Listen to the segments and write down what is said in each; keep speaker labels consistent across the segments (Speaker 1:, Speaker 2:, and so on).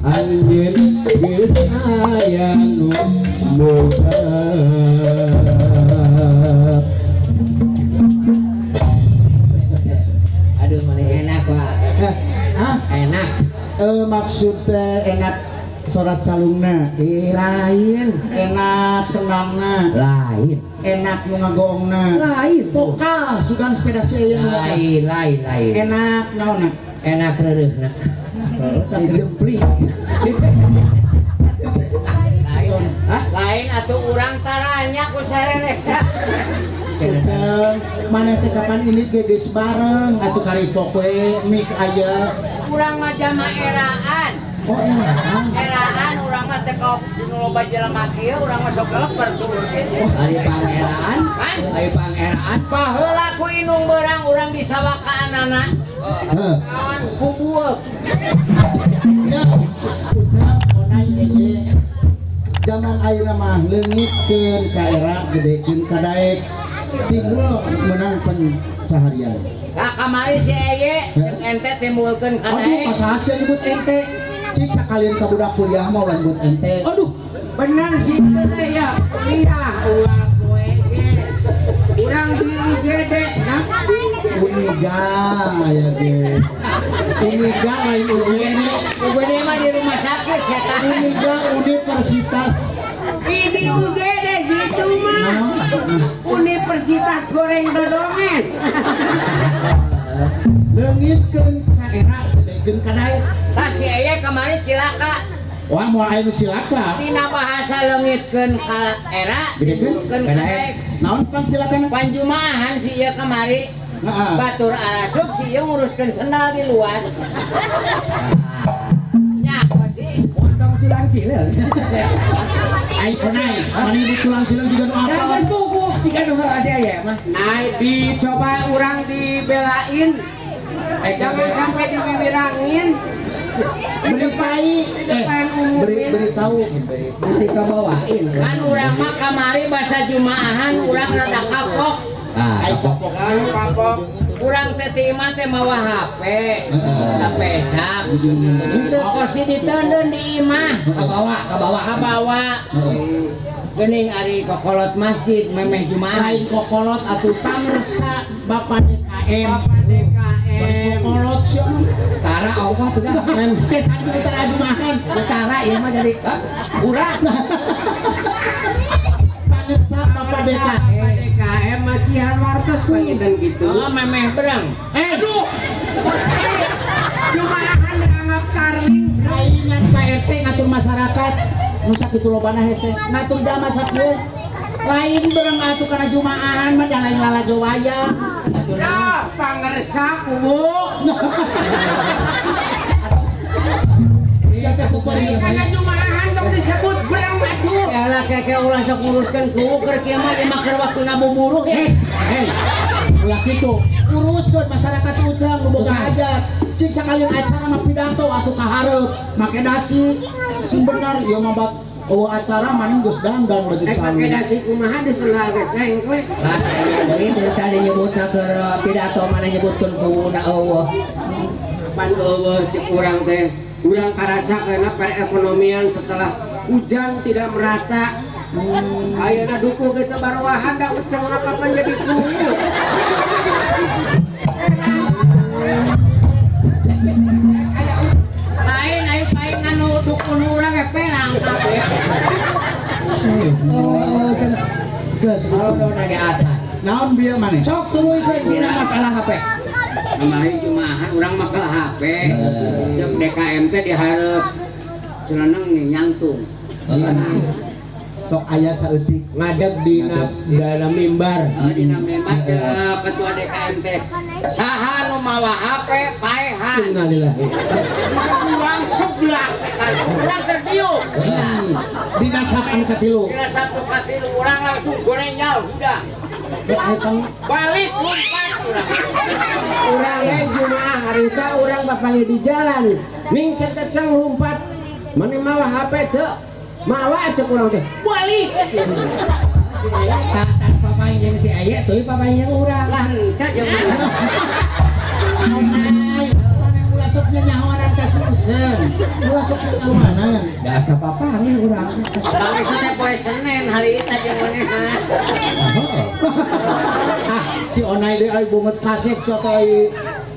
Speaker 1: Anjir. Geus aya nu murah.
Speaker 2: Aduh, mana enak, Pak.
Speaker 3: Eh, ah,
Speaker 2: Enak.
Speaker 3: eh, maksud teh enak surat calungna,
Speaker 2: Ih, lain.
Speaker 3: Enak kendangna,
Speaker 2: Lain.
Speaker 3: Enak nu ngagongna.
Speaker 2: Lain.
Speaker 3: Pokal sugan sepeda si aya nu ngagong.
Speaker 2: Lain, lain, lain.
Speaker 3: Enak naonna?
Speaker 2: Enak reureuhna. Dijempling. Lain. Hah?
Speaker 4: Lain atuh urang taranya ku sarere.
Speaker 3: Uceng, mana teh kapan ini ge geus bareng atuh karipok we mik aya.
Speaker 4: Urang mah jama eraan.
Speaker 3: Oh, eraan.
Speaker 4: Eraan urang mah teh kok nu loba jelema kieu urang mah sok leper turun kieu.
Speaker 2: Ari pangeraan,
Speaker 4: Kan?
Speaker 2: Ari pangeraan.
Speaker 4: Baheula ku indung beurang urang disawakaanana.
Speaker 3: Heuh.
Speaker 4: Ku bueuk.
Speaker 3: Ya, ucap onai eye. Zaman ayeuna mah leungitkeun ka era, gedekeun ka daek. Timbul menang pencaharian.
Speaker 4: Nah, kamari si Eye jeung ente timbulkeun ka
Speaker 3: Aduh,
Speaker 4: daek.
Speaker 3: masa sia nyebut ente? Cik sakalian ka budak kuliah mah ulah nyebut ente.
Speaker 2: Aduh,
Speaker 1: Bener sih teh ya, kuliah ulah poe ge. Urang di UGD nah.
Speaker 3: Uniga aya ge. Uniga lain UGD.
Speaker 4: UGD mah di rumah sakit setan.
Speaker 3: Uniga Universitas.
Speaker 1: Ini UGD situ mah.
Speaker 3: Nah,
Speaker 1: Universitas Goreng Dodonges.
Speaker 3: Leungitkeun ka era, gedekeun ka daek.
Speaker 4: Tah si Eye kamari cilaka.
Speaker 3: Wah, moal aya nu cilaka.
Speaker 4: Tina bahasa leungitkeun ka era,
Speaker 3: Gedekeun?
Speaker 4: timbulkeun ka daek.
Speaker 3: Naon pang cilakana?
Speaker 4: Panjumaahan si ieu kamari.
Speaker 3: Heeh.
Speaker 4: Batur arasup si ieu nguruskeun sendal di luar. Nya sih.
Speaker 2: Montong culang cileung.
Speaker 3: Ai konai, mana nyebut tulang silang juga nu apa?
Speaker 2: Jangan buku sih kan nu si aya mah.
Speaker 1: Nah, dicoba urang dibelain.
Speaker 2: Eh,
Speaker 1: Jangan sampai diwiwirangin.
Speaker 3: Beritai, eh,
Speaker 1: Depan
Speaker 3: beri
Speaker 1: umumin.
Speaker 3: beritahu.
Speaker 2: Mesti kabawain.
Speaker 4: Kan urang mah kamari bahasa jumaahan urang rada kapok.
Speaker 2: Ah,
Speaker 3: Ai
Speaker 2: kapok.
Speaker 3: kapok.
Speaker 1: Lalu kapok.
Speaker 4: Urang teh ti imah teh mawa HP. Sapesak. Teu kosi diteundeun di imah.
Speaker 2: Kabawa, kabawa.
Speaker 4: Kabawa. Geuning ari kokolot masjid memeh jumaahan.
Speaker 3: Lain kokolot atuh pangersa Bapak DKM.
Speaker 1: Bapak
Speaker 3: Bari
Speaker 1: DKM.
Speaker 3: kokolot sia mah.
Speaker 2: Tara ongkoh tuh dah.
Speaker 3: Mem teh satu tara jumahan.
Speaker 2: Tara ieu mah jadi hah? Urang.
Speaker 3: Pangersa Bapak DKM.
Speaker 1: Bapak DKM masihan wartos panginten gitu.
Speaker 4: Oh, memeh berang.
Speaker 3: Eh, aduh,
Speaker 1: Jumaahan dianggap tarling.
Speaker 3: Laingan Pak RT ngatur masyarakat. Nu sakitu lobana hese. Ngatur jama sakieu. Lain bereng atuh kana jumaahan mah da lain lalajo wayang.
Speaker 1: Ya, pangersa kubu.
Speaker 3: Iya teh kuperi.
Speaker 1: Karena jumaahan tong disebut berang masuk.
Speaker 4: Yalah keke ulah sok nguruskeun kuwu keur kieu mah ieu mah keur waktuna buburuh ya.
Speaker 3: Hei, hei. Ulah kitu. Uruskeun masyarakat ucang nu boga
Speaker 2: Bukan.
Speaker 3: hajat. Cik sakalian acara mah pidato atuh ka hareup, make dasi. Sing bener ieu mah bat eueuh acara maneh geus dandan baju
Speaker 1: Eh, pakai
Speaker 3: calung.
Speaker 1: dasi kumaha di sendal ge sengkle.
Speaker 2: Lah saya deui teu tadi nyebutna keur pidato mana nyebutkeun kuwuna eueuh.
Speaker 1: Pan eueuh cek urang teh. Urang karasa karena perekonomian setelah hujan tidak merata. Ayeuna dukuh kita baruahan da uceng apa jadi kuwu.
Speaker 4: Lain ayo paing anu dukun urang ge perang kabeh.
Speaker 2: Oh, cenah.
Speaker 3: Geus.
Speaker 2: Oh, nage acan.
Speaker 3: Naon bieu maneh?
Speaker 2: Sok tuluykeun tina masalah HP.
Speaker 4: Kamari jumaahan urang mah kalah HP. Cek DKM teh dihareup celeneng nih nyangtung.
Speaker 3: Sok aya saeutik.
Speaker 1: Ngadeg dina dalam mimbar.
Speaker 4: Oh, dina memang cek ketua DKM teh. Saha nu mawa HP paehan.
Speaker 1: Innalillahi.
Speaker 4: Urang sebelah urang terdiuk.
Speaker 3: Dina sap anu katilu.
Speaker 4: Dina sabtu katilu urang langsung gorenjal udah.
Speaker 3: Eh, ai pang
Speaker 4: Balik lompat urang.
Speaker 1: Urang ge jumaah harita urang bapaknya di jalan. Ning ceteceng lompat. Mane mawa HP teu? Mawa cek urang teh. Balik.
Speaker 2: Tas papaing jeung si Aye teuy papaing jeung urang.
Speaker 4: Lah henteu jeung mana.
Speaker 3: Onai, maneh ulah sok nyanyahoanan ka si Uceng. Ulah sok kawanan.
Speaker 2: Da asa papanggih urang.
Speaker 4: Bang Isu teh poe Senin hari eta jeung manehna.
Speaker 3: Ah, si Onai deui ai bunget kasep sok ai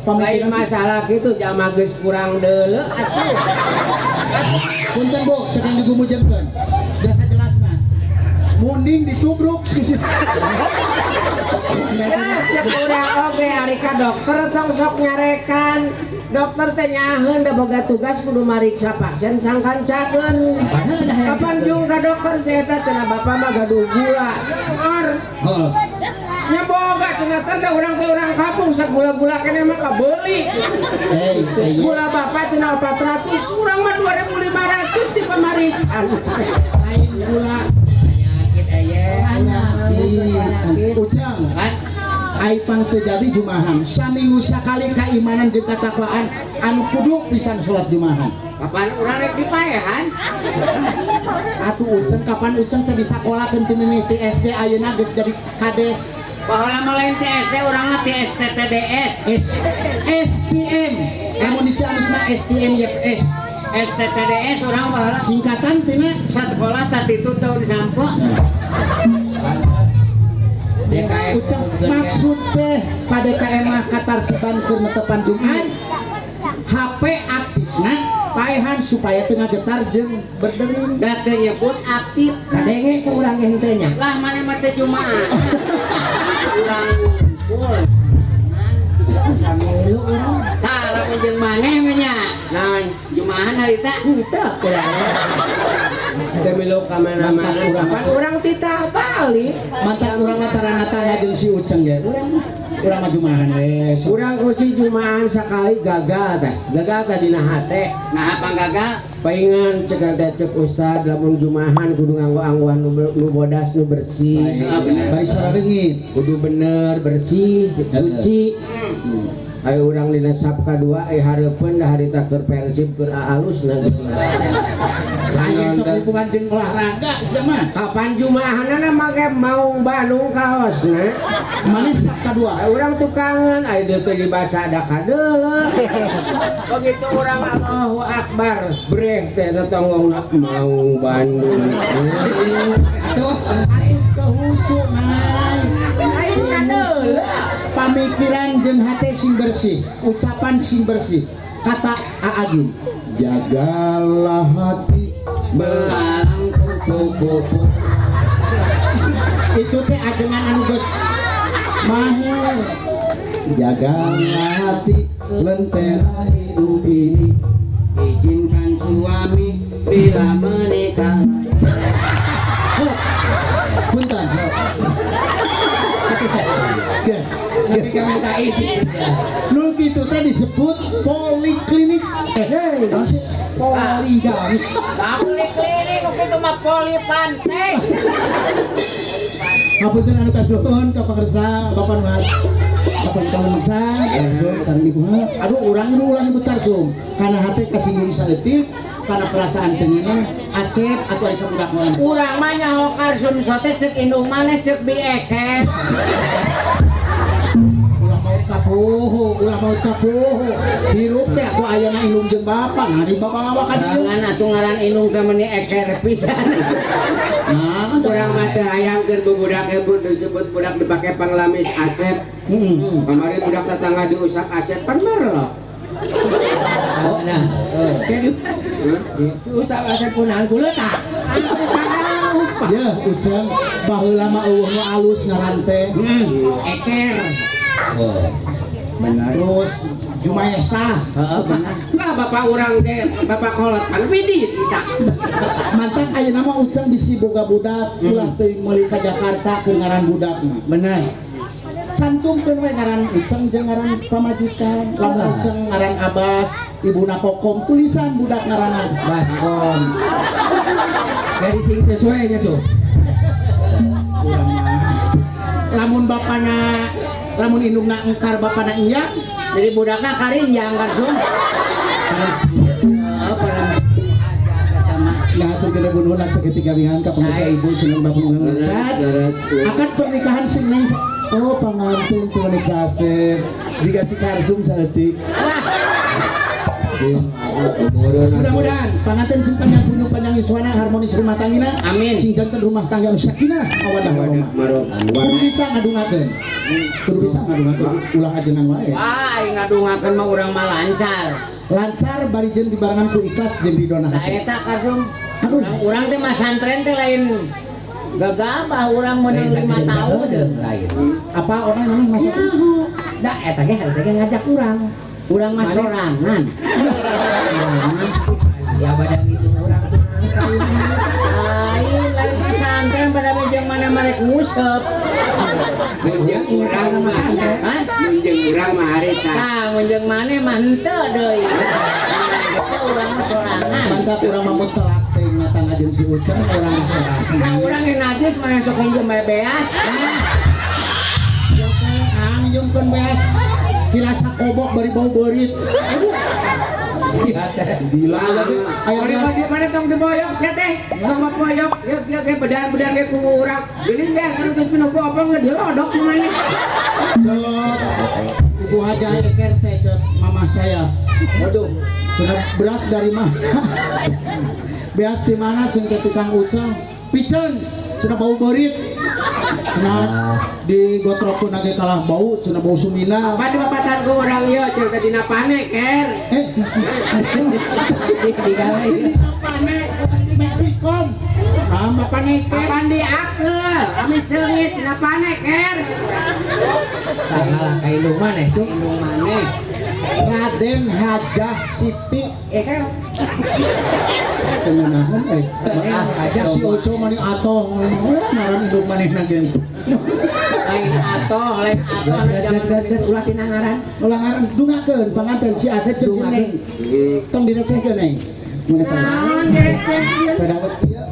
Speaker 1: Lain
Speaker 3: pamikiran.
Speaker 1: Masalah gitu jama geus kurang deuleu atuh.
Speaker 3: Punten, Bu, sedang digumujengkeun. Jasa jelasna. Munding ditubruk sih.
Speaker 1: Ya, cek urang oge ari ka dokter tong sok nyarekan. Dokter teh nyaheun da boga tugas kudu mariksa pasien sangkancakeun. Kapan jung ka dokter saya teh cenah bapak mah gaduh gula. Or
Speaker 3: Heeh.
Speaker 1: nya boga cenah teh da urang teh urang kampung sagula-gula keneh mah kabeuli.
Speaker 3: Hei, hei.
Speaker 1: Gula bapak cenah 400, urang mah 2500 di pamarican.
Speaker 3: Lain gula.
Speaker 4: Penyakit aya.
Speaker 3: Penyakit. Ujang,
Speaker 4: Kan?
Speaker 3: ai pang teu jadi jumahan. Saminggu sakali keimanan jeung katakwaan anu kudu pisan salat jumahan.
Speaker 4: Kapan urang rek dipaehan?
Speaker 3: Atuh Uceng, kapan Uceng teh disakolakeun ti mimiti SD ayeuna geus jadi kades.
Speaker 4: Baheula mah lain TSD, urang mah TSTTDS.
Speaker 3: S STM. Lamun di Ciamis mah STM YPS.
Speaker 4: STTDS urang baheula.
Speaker 3: Singkatan tina
Speaker 4: Sakola tatitu tahun sampo. DKM.
Speaker 3: Uceng, maksud teh pada KM mah katartiban keur netepan Jumat. HP aktifna paehan supaya teu ngagetar jeung berdering.
Speaker 4: Da teu nyebut aktif.
Speaker 2: Kadenge ku urang ge henteu nya.
Speaker 4: Lah maneh mah teu jumaah. Urang ngumpul.
Speaker 2: Samilu urang.
Speaker 4: Tah lamun jeung maneh mah nya.
Speaker 1: Naon?
Speaker 4: Jumahan harita.
Speaker 1: Henteu urang. Teu milu ka mana-mana.
Speaker 3: Mantap urang.
Speaker 1: Pan urang titah balik.
Speaker 3: Mantap urang mah taranatana jeung si Uceng ge. Urang mah urang mah jumahan we.
Speaker 1: Urang kunci jumahan sakali gagal teh. Gagal teh dina hate.
Speaker 4: Nah, apa gagal?
Speaker 1: Paingan cek teh cek ustad lamun jumahan kudu nganggo-anggoan nu bodas nu bersih.
Speaker 3: Sae, bari sarareungit.
Speaker 1: Kudu bener bersih, suci. Ayo urang dina sap kadua hareupeun da harita keur Persib keur alusna gitu.
Speaker 3: Lain sok hubungan jeung olahraga sia mah.
Speaker 1: Kapan jumahanana make Maung Bandung kaosna?
Speaker 3: Maneh sap kadua.
Speaker 1: Ay, urang tukangan, ayo dia teh dibaca ada kadeuleu. Begitu urang Allahu Akbar, breh teh tetonggongna Maung Bandung.
Speaker 2: Atuh.
Speaker 3: Atuh kehusu nai.
Speaker 1: Ayo kadeuleu.
Speaker 3: Pamikiran jeung hate sing bersih, ucapan sing bersih. Kata Aagim, jagalah hati.
Speaker 4: Belalang kupu-kupu.
Speaker 3: Itu teh ajengan anu geus mahir. Jagalah hati, lentera hidup ini.
Speaker 4: Izinkan suami bila menikah.
Speaker 3: Huh. Punten. Yes.
Speaker 2: Tapi kamu tak izin.
Speaker 3: Nu kitu teh disebut poliklinik. Eh, naon sih?
Speaker 2: Poligami.
Speaker 4: Poliklinik kitu mah poli pantai.
Speaker 3: Hapunten anu kasuhun ka pangersa Bapak Mas. Bapak Kalemeksa, Karsum sareng Ibu. Aduh, urang nu ulah nyebut Karsum. Kana hate kasinggung saeutik, kana perasaan teu ngeunah, Acep atuh ari ka budak ngorang.
Speaker 4: Urang mah nyaho Karsum sote cek indung maneh cek bi eket.
Speaker 3: Ulah maut kapuhu, ulah maut kapuhu. Hirup teh aku ayeuna indung jeung bapak, nah dibawa ka dieu.
Speaker 4: Jangan atuh ngaran indung teh meuni eker pisan.
Speaker 3: Nah,
Speaker 1: Urang mah teh hayang keur bubudak ge disebut budak dipake panglamis Asep.
Speaker 3: Heeh.
Speaker 1: Kamari budak tetangga diusap Asep pan merlok.
Speaker 2: Oh, nah. Jadi usap asep kunaon kula tak.
Speaker 3: Ya, Ujang, baheula mah eueuh nu alus ngaran teh.
Speaker 4: Eker.
Speaker 2: Oh.
Speaker 3: Benar. Terus Jumaesa.
Speaker 4: Heeh, bener.
Speaker 1: Lah bapak urang teh, bapak kolot kan Widi kita.
Speaker 3: Mantak ayeuna mah Ujang bisi boga budak, ulah teuing meuli ka Jakarta keur ngaran budak mah.
Speaker 4: Bener.
Speaker 3: Cantumkeun we ngaran Ujang jeung ngaran pamajikan. Lamun Ujang ngaran Abbas, ibuna Kokom, tulisan budak ngaranna.
Speaker 2: Baskom. Dari sing sesuai nya tuh.
Speaker 3: Urang mah. Lamun bapana, lamun indungna engkar bapana iya,
Speaker 4: Jadi budakna karinjang Karsum. Heeh, pada aja mah.
Speaker 3: Ngatur kena bunuh seketika wihan ka pemirsa ibu seneng bapak ngecat. Akad pernikahan seneng oh pangantin tuh kasep jika si Karsum saeutik. Mudah-mudahan panganten sing panjang punjung panjang yuswana harmonis rumah tanggina.
Speaker 4: Amin.
Speaker 3: Sing janten rumah tangga anu sakinah mawaddah warahmah. Kudu bisa ngadungakeun. Kudu bisa ngadungakeun ulah ajengan wae.
Speaker 4: Wah, aing ngadungakeun mah urang mah lancar.
Speaker 3: Lancar bari jeung dibarengan ku ikhlas jeung ridona
Speaker 4: Nah,
Speaker 3: hati.
Speaker 4: eta karsum.
Speaker 3: Aduh.
Speaker 4: Urang teh masantren teh lain gagabah urang menang 5 tahun.
Speaker 2: Lain.
Speaker 3: Apa orang namanya masa
Speaker 4: Da eta ge harita ge ngajak urang. Urang mah sorangan.
Speaker 2: Ya badan itu urang.
Speaker 4: Lain lain pesantren pada jeung mana marek nguseup.
Speaker 1: Mun urang mah.
Speaker 4: Hah?
Speaker 1: Mun jeung urang mah harita.
Speaker 4: Tah mun jeung maneh mah henteu deui. Eta urang mah sorangan.
Speaker 3: Mantap urang mah mutlak teh natang jeung si Ucang urang sorangan.
Speaker 4: Nah urang ge najis maneh sok hinjem bae beas.
Speaker 3: Anjungkeun beas kirasa kobok bari bau beurit.
Speaker 2: Sia teh.
Speaker 3: Gila aya teh aya
Speaker 1: Aya
Speaker 3: beas.
Speaker 1: di mana tong diboyok sia teh? Tong boyok, ieu ieu ge bedan-bedan ge ku urang. Geuning beas anu geus minum apa geus dilodok semuanya.
Speaker 3: Cok. Ibu Hajah Eker teh cok mamah saya.
Speaker 4: Waduh.
Speaker 3: Cenah beras dari mana? Beas di mana jeung ke tukang Ucang? Piceun cenah bau beurit. Cenah digotrokeun ge kalah bau cenah bau sumina.
Speaker 1: Apa di papatan ku urang ieu ceuk teh dina pane ker.
Speaker 3: Eh,
Speaker 2: Digawe.
Speaker 3: pane Mexikom. Ah, pane ker.
Speaker 1: Kapan diakeul? Ami seungit dina pane ker.
Speaker 2: Tah ngalah ka indung maneh tuh.
Speaker 4: Indung maneh.
Speaker 3: Raden Hajah Siti
Speaker 4: Eh kan
Speaker 3: tengenahan eh.
Speaker 2: Ah, Hajah.
Speaker 3: Si Oco mani atoh ngaran indung manehna ge.
Speaker 4: lain atoh, lain atoh anu zaman
Speaker 2: Geus ulah tina ngaran.
Speaker 3: Ulah ngaran dungakeun panganten si Asep jeung si Neng. Tong direcehkeun Neng. Mun eta.
Speaker 1: Naon direcehkeun?
Speaker 3: Pedawet ieu.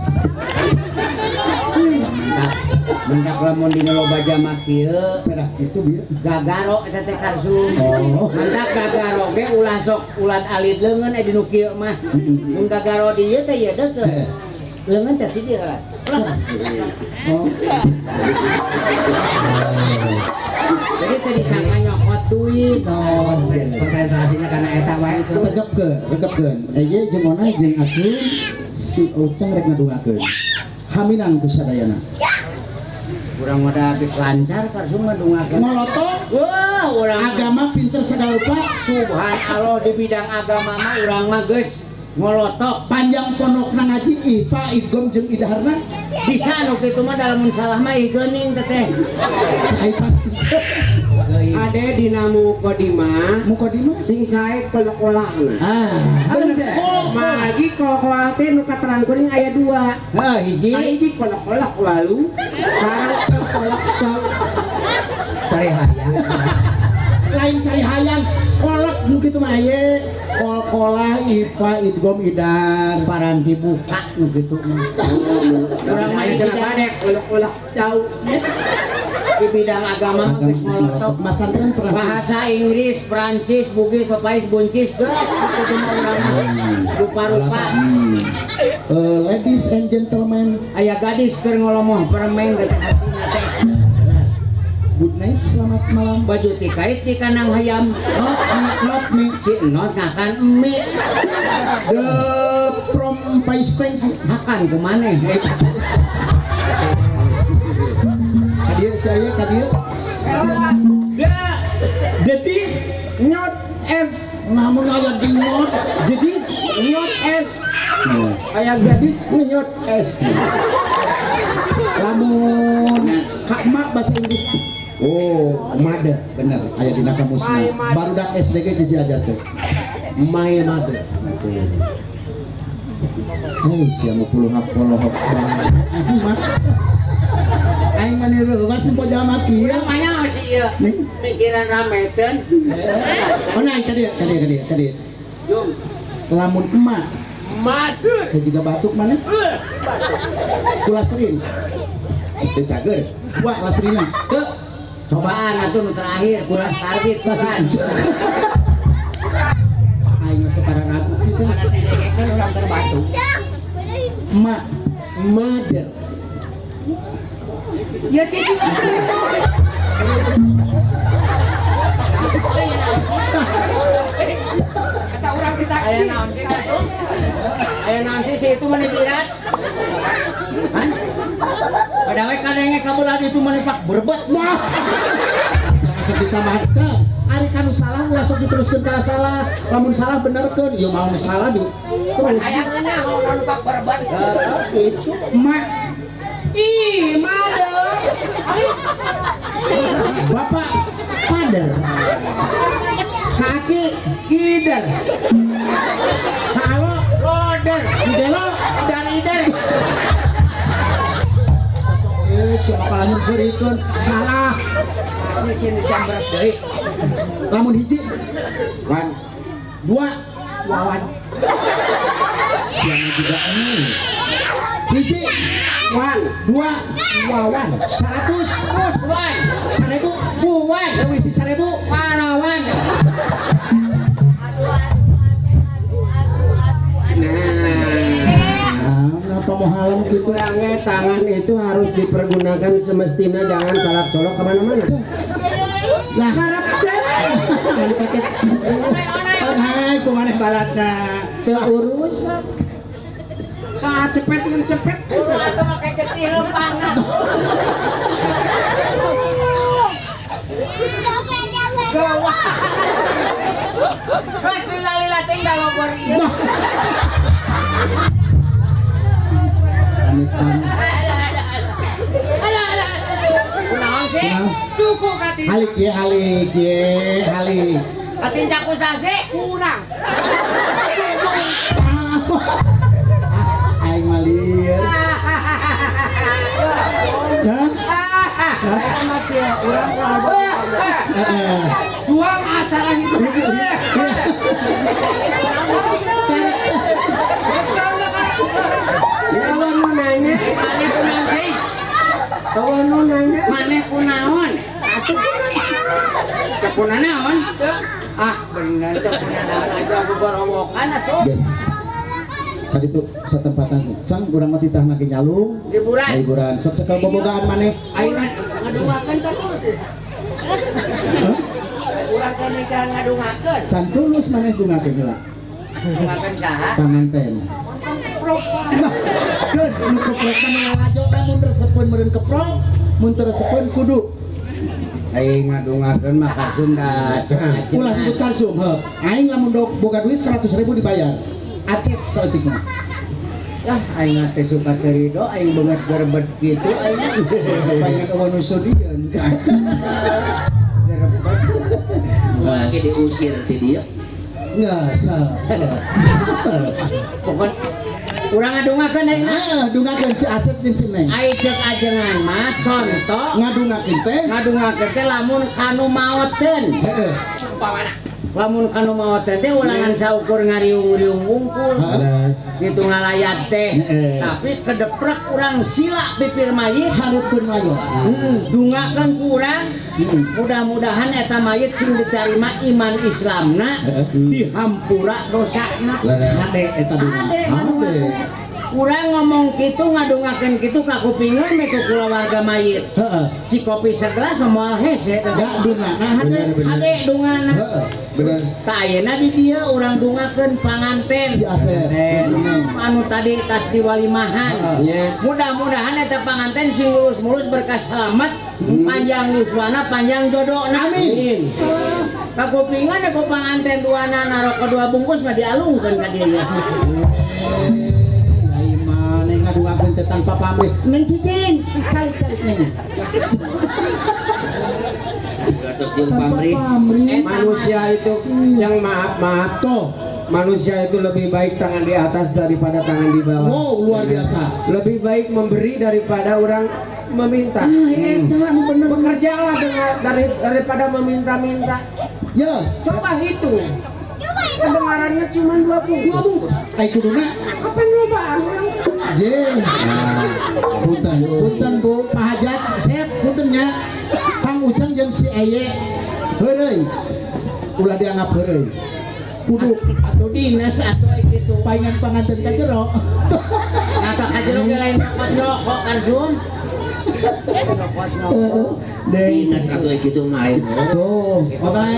Speaker 4: Mentak lamun dina loba jama kieu
Speaker 3: Pedah kitu bieu.
Speaker 4: gagaro eta teh karsum.
Speaker 3: Oh.
Speaker 4: Mentak gagaro ge ulah sok ulat alit leungeun eh dinu kieu mah. Mun gagaro di ieu teh ieu deukeut. Leungeun teh ti dieu lah.
Speaker 3: Oh.
Speaker 4: Jadi teh disangka nyokot duit.
Speaker 3: Oh.
Speaker 2: Konsentrasinya karena eta wae tuh.
Speaker 3: Tegepkeun, regepkeun. Eye jeung Onah jeung Acun si Ucang rek ngadungakeun. Haminan ku sadayana.
Speaker 4: Urang mah da geus lancar karsum ngadungakeun.
Speaker 3: Molotoh
Speaker 4: Wah, urang
Speaker 3: agama pinter segala rupa,
Speaker 4: subhanallah di bidang agama mah urang mah geus ngolotok.
Speaker 3: Panjang pondokna ngaji IPA idgom jeung idaharna.
Speaker 4: Bisa nu kitu mah da lamun salah mah ih geuning teteh.
Speaker 3: IPA
Speaker 1: Ade dina muqaddimah
Speaker 3: mukadimah
Speaker 1: sing sae kolokolahna.
Speaker 3: Ah, bener.
Speaker 1: Magi kolokolah teh nu katerang kuring aya dua.
Speaker 4: Heuh, hiji.
Speaker 1: Aya hiji kolokolak walu, sareng kolok cok.
Speaker 2: Sare hayang.
Speaker 3: Lain sari hayang, kolok nu kitu mah aya kol-kolah IPA idgom idar.
Speaker 4: Paranti buka nu kitu mah. Urang mah
Speaker 1: Aya cenah bade kolok-kolok jauh.
Speaker 4: Di bidang agama mah geus ngolotok.
Speaker 3: Mas santren pernah
Speaker 4: Bahasa Inggris, Prancis, Bugis, Papais, Buncis, geus kitu mah urang mah. Rupa-rupa.
Speaker 3: Ladies and gentlemen,
Speaker 4: Aya gadis keur ngolomoh permen teh hatina teh.
Speaker 3: Good night, selamat malam.
Speaker 4: Baju tikait di kandang hayam.
Speaker 3: Not me, not me.
Speaker 4: Si Enot ngakan mie.
Speaker 3: The from Paisteng.
Speaker 4: Hakan ku maneh.
Speaker 3: Kadieu saya kadieu.
Speaker 1: Jadi nyot F.
Speaker 3: Namun aya di nyot.
Speaker 1: Jadi nyot S. Aya gadis nyot S.
Speaker 3: Lamun kak mak bahasa Inggris.
Speaker 1: Oh, mother.
Speaker 3: Bener, aya dina kamusna. Barudak SD ge diajar teh.
Speaker 1: My mother.
Speaker 3: Hei, sia mah puluh polohok banget. Mak. Aing mah niru was nempo jalma kieu.
Speaker 4: Urang mah nya masih ieu. Mikiran rameteun.
Speaker 3: Oh, nah, kadieu, kadieu, kadieu, kadieu.
Speaker 4: Jung.
Speaker 3: Lamun emak
Speaker 1: Mother.
Speaker 3: teh jiga batuk mana? Kulaserin.
Speaker 2: Teu cager.
Speaker 3: Wah, laserina.
Speaker 2: Teu.
Speaker 4: Cobaan atuh nu terakhir kuras karbit bukan.
Speaker 3: Aing mah separa ragu kitu.
Speaker 2: Mana si dengekeun urang keur batuk.
Speaker 3: Emak
Speaker 1: Mother.
Speaker 2: Ya cicing. Kata urang kita
Speaker 4: Aya naon sih atuh? Aya naon sih si itu mani birat? Hah? Pada we kadenge kabelah ditu mani pak berebet.
Speaker 3: Nah. Sok ditambahan cang. Ari kanu salah ulah sok diteruskeun kana salah. Lamun salah benerkeun, ieu mau nu salah di terus.
Speaker 2: Hayang ngeunah nu pak berebet.
Speaker 3: Itu mak.
Speaker 2: Ih, made.
Speaker 3: Bapak
Speaker 2: Pader.
Speaker 3: Kaki
Speaker 4: Gider,
Speaker 3: Kalo
Speaker 4: loder,
Speaker 3: Gidelo
Speaker 4: dan ider.
Speaker 3: Siapa lanjut serikeun salah.
Speaker 2: Ini sini jambret deui.
Speaker 3: Lamun hiji,
Speaker 4: Wan,
Speaker 3: dua,
Speaker 2: Wawan.
Speaker 3: siapa juga ini. Hiji,
Speaker 1: Wan,
Speaker 3: dua,
Speaker 2: Wawan.
Speaker 3: 100,
Speaker 4: wan,
Speaker 3: 1000,
Speaker 4: buwan,
Speaker 3: leuwih ti 1000.
Speaker 4: parawan.
Speaker 1: Nah,
Speaker 3: Nah, kenapa mau halam gitu?
Speaker 1: kurangnya tangan itu harus dipergunakan semestinya, jangan colak-colok kemana-mana.
Speaker 3: Lah harap teh. Mana paket? Hai, kumaha balatna?
Speaker 1: Teu urusan. Saat cepet mencepet.
Speaker 4: Atau make getih lempangan. Gawat. Geus lila-lila teh galobor ieu.
Speaker 3: Amit-amit.
Speaker 4: Kunaon sih?
Speaker 3: Kunaon?
Speaker 4: Suku katin.
Speaker 3: Halik ye, halik ye, halik.
Speaker 4: Katin caku sase kurang.
Speaker 3: Aing mah lieur. Hah? Heeh.
Speaker 4: Juang asal hidup.
Speaker 1: Kawan nu nanya,
Speaker 4: Maneh kunaon sih?
Speaker 1: kawan nu nanya.
Speaker 4: Maneh kunaon? Atuh teu kunanaon? Ah, bener teu kunanaon aja boborowokan atuh.
Speaker 3: Yes. Tadi tuh satempatan cang urang mah titahna ge nyalung.
Speaker 4: Liburan.
Speaker 3: Liburan. Sok cekel bobogaan maneh.
Speaker 4: Ayo ngadungakeun ka terus.
Speaker 3: Hah?
Speaker 4: Urang teh nikah ngadungakeun.
Speaker 3: Can tulus maneh dungakeun heula.
Speaker 4: Ngadungakeun saha?
Speaker 3: Panganten. Nah, keun nu keprok mah nu lalajo mun resepeun meureun keprok, mun teu resepeun kudu.
Speaker 4: Aing ngadungakeun mah karsum da cek.
Speaker 3: Ulah nyebut karsum, heuh. Aing lamun boga duit 100.000 dibayar. Acep saeutik mah.
Speaker 4: Yah, aing teh suka teu rido, aing beungeut gerbet kitu aing.
Speaker 3: Paingan eueuh nu sodieun.
Speaker 4: Gerbet.
Speaker 2: Wah, ge diusir ti dieu.
Speaker 3: Geus.
Speaker 4: Pokon urang ngadungakeun aing mah.
Speaker 3: Heeh, dungakeun si Asep jeung si Neng.
Speaker 4: Ai ceuk ajengan mah conto
Speaker 3: Ngadungakeun teh.
Speaker 4: ngadungakeun teh lamun kanu maoteun.
Speaker 3: Heeh.
Speaker 2: Umpamana?
Speaker 4: Lamun kanu maoteun teh ulangan saukur ngariung-riung wungkul.
Speaker 3: Heeh.
Speaker 4: Kitu ngalayat teh.
Speaker 3: Heeh.
Speaker 4: Tapi kedeprek urang sila pipir mayit.
Speaker 3: Hareupeun layot.
Speaker 4: Dungakeun ku urang. Mudah-mudahan eta mayit sing diterima iman Islamna, dihampura dosana.
Speaker 3: Hade eta dunga.
Speaker 4: Hade.
Speaker 3: Hade.
Speaker 4: Urang ngomong kitu ngadungakeun kitu ka kupingan we ku kulawarga mayit.
Speaker 3: Heeh.
Speaker 4: Cikopi segelas moal hese teh.
Speaker 3: Da dungana hade.
Speaker 4: Hade dungana.
Speaker 3: Heeh.
Speaker 1: Bener.
Speaker 4: Tah ayeuna di dieu urang dungakeun panganten.
Speaker 3: Si Asep jeung si Neng.
Speaker 4: Anu tadi tas diwalimahan.
Speaker 3: Heeh.
Speaker 1: Nya.
Speaker 4: Mudah-mudahan eta panganten sing lulus-mulus berkah selamat, panjang yuswana, panjang jodohna.
Speaker 3: Amin.
Speaker 4: Kakupingan ku panganten duana rokok dua bungkus mah dialungkeun ka dieu.
Speaker 3: Ai maneh ngadungakeun teh tanpa pamrih. Neng cicing, calik-calik neng.
Speaker 2: Gasok jeung
Speaker 3: Tanpa
Speaker 2: pamrih.
Speaker 3: pamrih.
Speaker 1: Manusia itu yang maaf-maaf
Speaker 3: Tuh.
Speaker 1: Manusia itu lebih baik tangan di atas daripada tangan di bawah.
Speaker 3: Wow, luar biasa.
Speaker 1: Lebih baik memberi daripada orang meminta.
Speaker 3: Ah, eta anu bener.
Speaker 1: Bekerjalah dengan daripada meminta-minta.
Speaker 3: Ya,
Speaker 1: Coba hitung. Kedengarannya cuma dua bungkus.
Speaker 2: Dua bungkus.
Speaker 3: ai kuduna
Speaker 1: Apa nyobaan orang?
Speaker 3: J. Punten, punten Bu, Pak Hajat, sep punten nya. Kang Ujang jeung si Eye heureuy. Ulah dianggap heureuy. Kudu
Speaker 4: Atuh dinas atuh ai kitu.
Speaker 3: paingan panganten ka jero.
Speaker 4: Ngata ka jero ge lain rokok rokok kan Zoom. Rokok rokok.
Speaker 3: Deui.
Speaker 2: Dinas atuh kitu mah lain.
Speaker 3: Tuh, oke.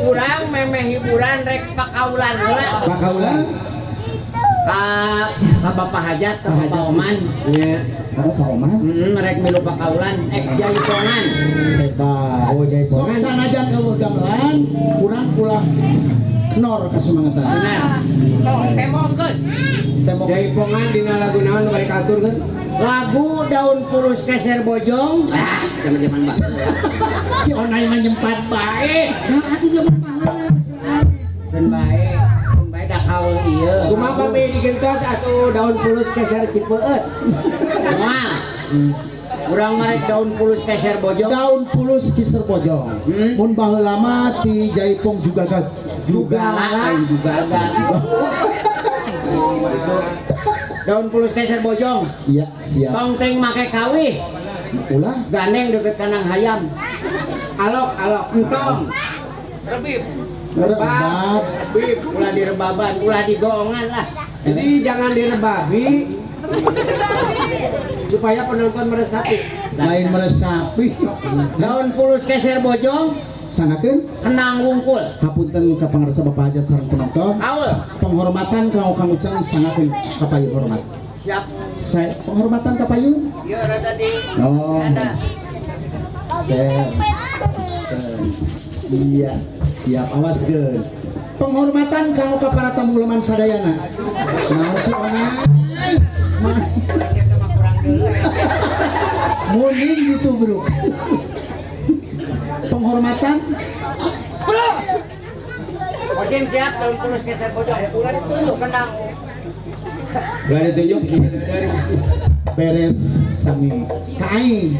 Speaker 4: Urang memeh hiburan rek pakaulan heula.
Speaker 1: Pakaulan.
Speaker 4: Ka Bapak Hajat, ka Bapak Oman.
Speaker 1: Nya.
Speaker 3: Oh, Pak Oman.
Speaker 4: Rek milu pakaulan, ek jaipongan.
Speaker 3: Hebat.
Speaker 1: Oh, jaipongan.
Speaker 3: Sok sanajan eueuh gamelan, urang ulah nor kasemangatan.
Speaker 4: Benar.
Speaker 2: Sok temongkeun.
Speaker 3: Tembok
Speaker 1: Jaipongan dina lagu naon nu bari katurkeun?
Speaker 4: Lagu Daun Pulus Keser Bojong. Ah, zaman-zaman baheula.
Speaker 3: Si Onai mah nyempat bae.
Speaker 4: Nah, atuh zaman baheula. Keun bae, keun bae da kaul ieu.
Speaker 1: Kumaha pami digentos atuh Daun Pulus Keser Cipeut?
Speaker 4: Moal. Urang mah rek Daun Pulus Keser Bojong.
Speaker 3: Daun Pulus Kiser Bojong. Mun baheula mah ti Jaipong juga gag
Speaker 4: Juga lain juga gag. Daun Pulus Keser Bojong.
Speaker 3: Iya, siap.
Speaker 4: Tongteng make kawih.
Speaker 3: Ulah
Speaker 4: Gandeng deket kandang hayam.
Speaker 1: Alok alok
Speaker 4: Entong.
Speaker 2: Rebib.
Speaker 3: rebab.
Speaker 1: Bib.
Speaker 4: Ulah direbaban, ulah digoongan lah.
Speaker 1: Jadi jangan direbabi supaya penonton meresapi.
Speaker 3: Lain meresapi.
Speaker 4: Daun Pulus Keser Bojong,
Speaker 3: Sangakeun
Speaker 4: kenang wungkul.
Speaker 3: hapunten ka pangarsa Bapak Hajat sareng penonton.
Speaker 4: Kaul.
Speaker 3: Penghormatan kanggo Kang Uceng sangakeun ka payun hormat.
Speaker 4: Siap.
Speaker 3: Saya penghormatan ka payun.
Speaker 4: Ieu rada di.
Speaker 3: Oh.
Speaker 4: Rada.
Speaker 3: Saya. Iya, siap awas geun. Penghormatan kanggo ka para tamu uleman sadayana. Naon si Onai?
Speaker 4: Eta mah kurang deuleu.
Speaker 3: Muning ditubruk. Penghormatan
Speaker 4: Kosim siap Daun Pulus Keser Bojong. Ulah ditunjuk kendang.
Speaker 1: Ulah ditunjuk.
Speaker 3: Beres sami ka aing.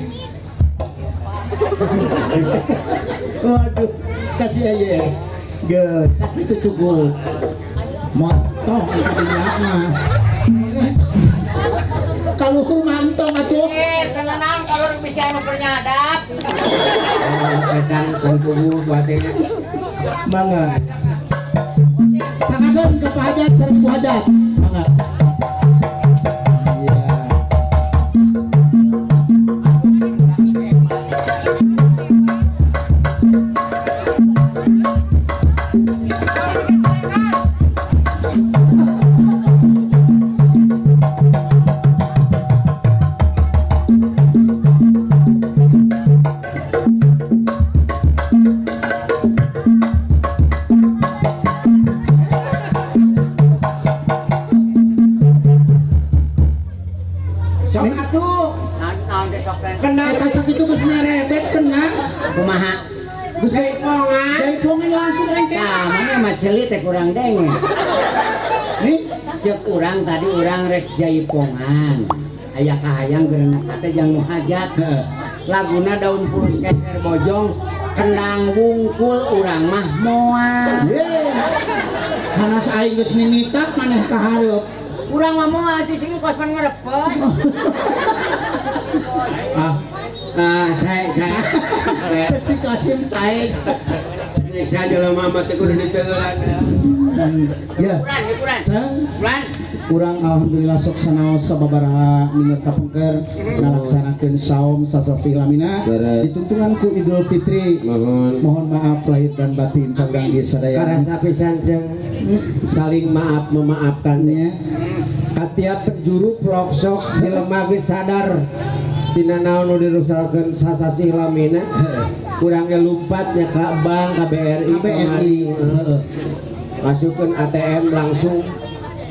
Speaker 3: Waduh, kasih aja. Geus, sakitu cukup. Montong kadinya mah. Kaluhur mantong atuh.
Speaker 4: Tenang kalau bisa anu keur nyadap.
Speaker 1: Setan kun kubu buatnya.
Speaker 3: Mangga. Sangakeun ka Pak Hajat sareng Ibu Hajat. Mangga. Iya.
Speaker 1: Sok atuh.
Speaker 4: Naon teh sok teh?
Speaker 1: Kena
Speaker 3: Eta sakitu geus merebet kena.
Speaker 4: Kumaha?
Speaker 3: Geus
Speaker 1: jaipongan.
Speaker 3: jaipongan langsung rengke.
Speaker 4: Tah, mana mah ceuli teh kurang denge.
Speaker 3: Nih,
Speaker 4: Cek urang tadi urang rek jaipongan. Aya kahayang geureunak hate jang nu hajat.
Speaker 3: heeh.
Speaker 4: Laguna Daun Pulus Keser Bojong, kendang wungkul urang mah moal.
Speaker 3: Ye. Hanas aing geus nimitak maneh ka hareup.
Speaker 4: Urang mah moal sih kos pan ngerepes.
Speaker 3: Ah,
Speaker 1: Ah, saya
Speaker 3: cek si Kasim sae.
Speaker 1: saya jelema mah teh kudu diteulan.
Speaker 3: Ya.
Speaker 4: Hiburan, hiburan.
Speaker 3: Cang,
Speaker 4: Hiburan.
Speaker 3: urang alhamdulillah sok sanaos sababaraha ninget kapengker ngalaksanakeun saum sasasih lamina
Speaker 1: Beres.
Speaker 3: dituntungan ku Idul Fitri.
Speaker 1: Mohon
Speaker 3: Mohon maaf lahir dan batin panggang sadaya.
Speaker 1: karasa pisan jeung saling maaf memaafkan.
Speaker 3: Nya.
Speaker 1: Katiap penjuru pelosok jelema geus sadar tina naon nu dirusakeun sasasih lamina. Kurang ge lumpat nya ka bank, ka BRI,
Speaker 3: KBRI. Heeh.
Speaker 1: Masukkeun ATM langsung.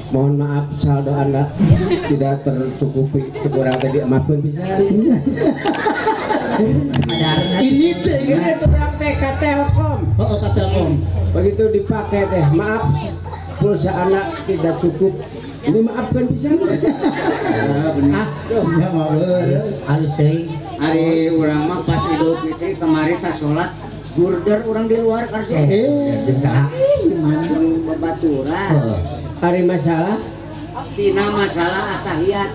Speaker 1: Mohon maaf saldo Anda tidak tercukupi. Cek urang teh dimaafkeun pisan.
Speaker 3: Ini teh
Speaker 1: Ini urang teh ka Telkom.
Speaker 3: Heeh, ka Telkom.
Speaker 1: Begitu dipakai teh maaf pulsa Anda tidak cukup. Ini maafkan pisan.
Speaker 3: Ah, ya mah bener.
Speaker 4: Halus teuing. Ari urang mah pas Idul Fitri kemarin tas salat gurder urang di luar karsi.
Speaker 3: Eh,
Speaker 2: Jeung saha?
Speaker 3: gimana?
Speaker 4: Jeung babaturan.
Speaker 2: Heeh.
Speaker 1: Hari masalah
Speaker 4: Tina masalah atahiyat.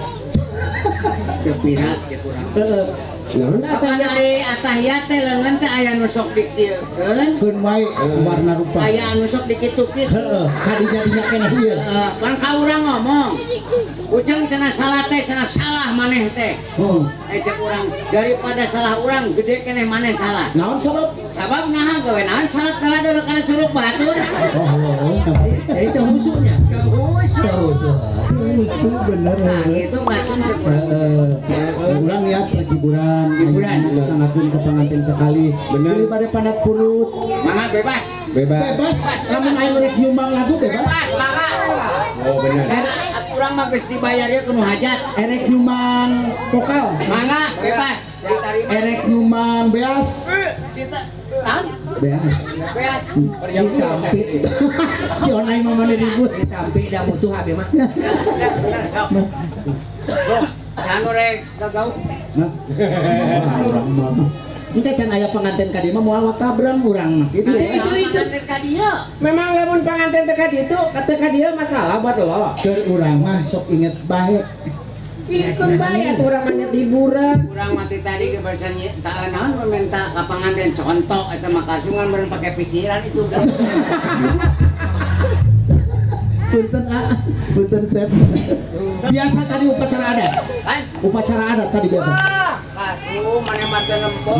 Speaker 4: Teu pira cek urang.
Speaker 3: Heeh.
Speaker 1: Naon
Speaker 4: Kapan ari atahiyat teh leungeun teh aya nu sok dikieukeun,
Speaker 3: Keun wae warna rupa.
Speaker 4: aya anu sok dikitu-kitu.
Speaker 3: Heeh, kadinya dinya keneh ieu.
Speaker 4: Kan ka urang ngomong. Uceng cenah salah teh cenah salah maneh teh.
Speaker 3: Heeh.
Speaker 4: Cek urang daripada salah urang gede keneh maneh salah.
Speaker 3: Naon sabab?
Speaker 4: Sabab naha gawe naon salat kalah kana curug batur.
Speaker 3: Oh.
Speaker 2: Jadi teu husunya.
Speaker 4: Teu husu.
Speaker 2: Teu husu.
Speaker 3: Husu bener.
Speaker 4: Nah, gitu maksud
Speaker 3: Urang niat hiburan, sangatun ke pengantin sekali.
Speaker 1: Bener.
Speaker 3: Daripada panat purut.
Speaker 4: Mangga bebas.
Speaker 1: Bebas.
Speaker 3: Bebas. Lamun aya nu rek nyumbang lagu bebas.
Speaker 4: Bebas, mangga.
Speaker 1: Oh bener.
Speaker 4: Urang mah geus dibayar ya kudu hajat.
Speaker 3: Erek nyumbang vokal.
Speaker 4: Mangga bebas. Diterima.
Speaker 3: Erek nyumbang beas.
Speaker 4: Kita naon?
Speaker 3: Beas.
Speaker 4: Beas.
Speaker 2: Ditampi.
Speaker 3: Si Onai mah mana ribut.
Speaker 2: Ditampi da mutuh abi mah.
Speaker 4: Bener sok. Anu rek gagau.
Speaker 3: Nah. Urang mah. Engke can aya pengantin ka dieu mah moal wakabrang urang mah kitu.
Speaker 4: Itu ka dieu.
Speaker 1: Memang lamun panganten teh ka ditu, teh ka dieu masalah buat lo.
Speaker 3: Keur urang mah sok inget bae.
Speaker 1: Ikut bae atuh urang mah nyet hiburan.
Speaker 4: Urang mati tadi ke bahasa tak naon meminta ka panganten contoh eta mah kasungan meureun pake pikiran itu.
Speaker 3: Punten ah, punten sep. Biasa tadi upacara adat.
Speaker 4: Kan?
Speaker 3: Upacara adat tadi biasa.
Speaker 4: Wah, kasu maneh mah teu nempo.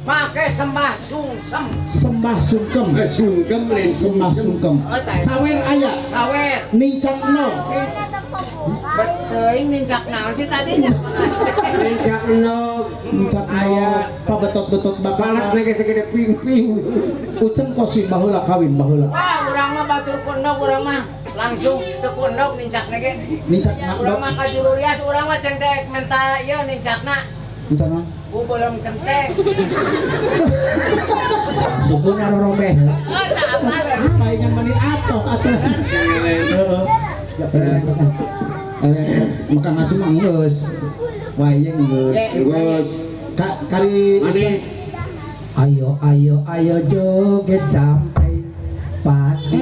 Speaker 4: Make sembah sungsem.
Speaker 3: Sembah sungkem.
Speaker 1: Sungkem lain
Speaker 3: Sembah sungkem. Sawer aya.
Speaker 4: Sawer.
Speaker 3: Nincak no.
Speaker 4: Beteuing nincak naon sih tadinya?
Speaker 1: Nincak no.
Speaker 3: Nincak aya. Pabetot-betot
Speaker 1: Balat
Speaker 3: bapak.
Speaker 1: lagi segede ping-ping.
Speaker 3: Uceng kosim baheula kawin baheula.
Speaker 4: Wah, urang mah batur kundok urang mah langsung teu kundok nincakna ge.
Speaker 3: Nincak
Speaker 4: Urang mah ka juru rias urang mah cengtek menta ieu nincakna.
Speaker 3: Nincak naon?
Speaker 4: Ku belum kenteng.
Speaker 2: Sukuna rorobeh.
Speaker 4: Oh, tak apa.
Speaker 3: Palingan mani atoh atuh. Heeh. Maka ngacu mah geus. Wayeng geus.
Speaker 1: Geus.
Speaker 3: Kari
Speaker 1: Maneh
Speaker 2: Ayo ayo ayo joget sampai pagi.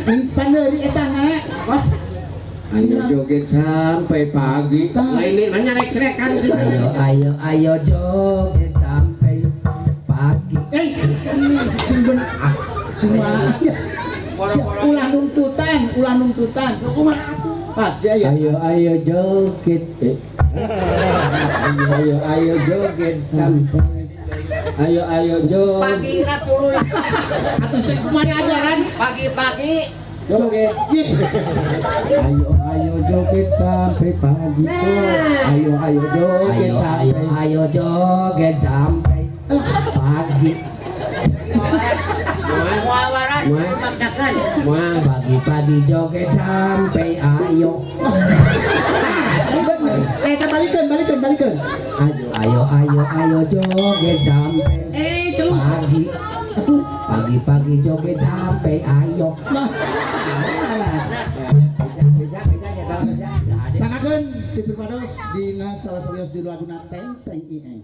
Speaker 3: Ning pandeuri eta na.
Speaker 1: Wah. Ayo joget sampai pagi. Lain ini nyarek-cerekan.
Speaker 2: Ayo ayo ayo joget sampai pagi.
Speaker 3: Sing ben ah sing ulah nungtutan, ulah nungtutan. Kumaha atuh? Pas ya.
Speaker 1: Ayo ayo joget. Ayo ayo joget sampai. Ayo ayo joget.
Speaker 4: Pagi na tuluy.
Speaker 3: Atuh sing kumaha ajaran?
Speaker 4: Pagi-pagi
Speaker 1: joget.
Speaker 3: Ayo ayo joget sampai pagi. Ayo ayo joget sampai.
Speaker 2: Ayo ayo joget sampai pagi.
Speaker 4: Muawaran paksakan.
Speaker 2: Pagi-pagi joget sampai ayo.
Speaker 3: Balikeun. Ayo
Speaker 2: ayo ayo ayo joget sampai
Speaker 3: terus
Speaker 2: pagi.
Speaker 3: Aduh,
Speaker 2: pagi-pagi joget sampai ayo.
Speaker 3: Nah.
Speaker 1: Bisa ya bisa.
Speaker 3: Sangakeun ti privados dina salah satu judul laguna Teng Teng Ieng.